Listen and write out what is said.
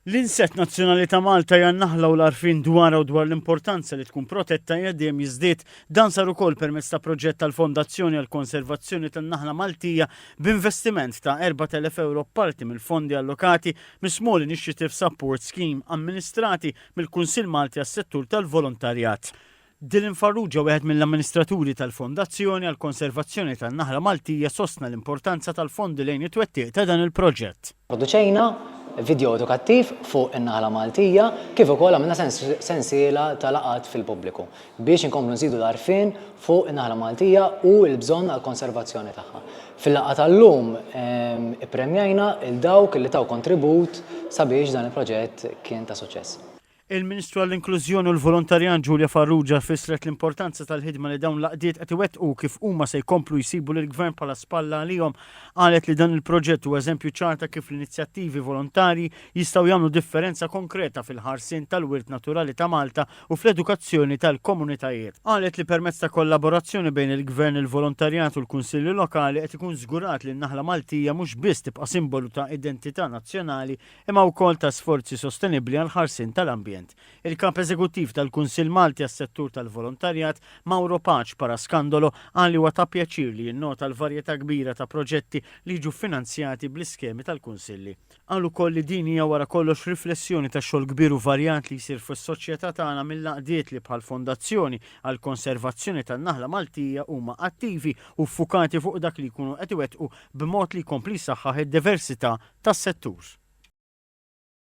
L-insett nazzjonali ta' Malta hija n-naħla u l-għarfien dwarha u dwar l-importanza li tkun protetta hija dejjem jiżdied. Dan sar ukoll permezz ta' proġett tal-Fondazzjoni għall-Konservazzjoni tan-Naħla Maltija b'investiment ta' 4,000 ewro parti mill-fondi allokati mis-Small Initiative Support Scheme amministrati mill-Kunsill Malti għas-Settur tal-Volontarjat. Dylan Farrugia, wieħed mill-amministraturi tal-Fondazzjoni għall-Konservazzjoni tan-Naħla Maltija sostna l-importanza tal-fondi lejn it-twettiq ta' dan il-proġett. Produċejna video edukattiv fuq in-naħla Maltija kif ukoll għamilna sensiela ta' laqgħat fil-pubbliku biex inkomplu nżidu l-għarfien fuq in-naħla Maltija u l-bżonn għall-konservazzjoni tagħha. Fil-laqgħa tal-lum ippremjajna 'l dawk li taw kontribut sabiex dan il-proġett kien ta' suċċess. Il-Ministru għall-Inklużjoni u l-Volontarjat Julia Farrugia fissret l-importanza tal-ħidma li dawn l-għaqdiet qed iwettqu u kif huma se jkomplu jsibu lill-Gvern bħala spalla għalihom. Qalet li dan il-proġett huwa eżempju ċar ta' kif l-inizjattivi volontarji jistgħu jagħmlu differenza konkreta fil-ħarsien tal-wirt naturali ta' Malta u fl-edukazzjoni tal-komunitajiet. Qalet li permezz ta' kollaborazzjoni bejn il-Gvern, il-volontarjat u l-kunsilli lokali qed ikun żgurat li n-naħla Maltija mhux biss tibqa' simbolu ta' identità nazzjonali imma wkoll ta' sforzi sostenibbli għall-ħarsien tal-ambjent. Il-Kap Eżekuttiv tal-Kunsill Malti għas-Settur tal-Volontarjat, Mauro Pace Parascandolo, qal li huwa ta' pjaċir li jinnota l-varjetà kbira ta' proġetti li jiġu ffinanzjati bl-iskemi tal-Kunsilli. Qal ukoll li din hija wara kollox riflessjoni tax-xogħol kbir u varjat li jsir fis-soċjetà tagħna mill-għaqdiet li bħall-Fondazzjoni għall-Konservazzjoni tan-Naħla Maltija huma attivi u ffukati fuq dak li jkunu qed iwettqu b'mod li jkompli jsaħħaħ id-diversità tas-settur.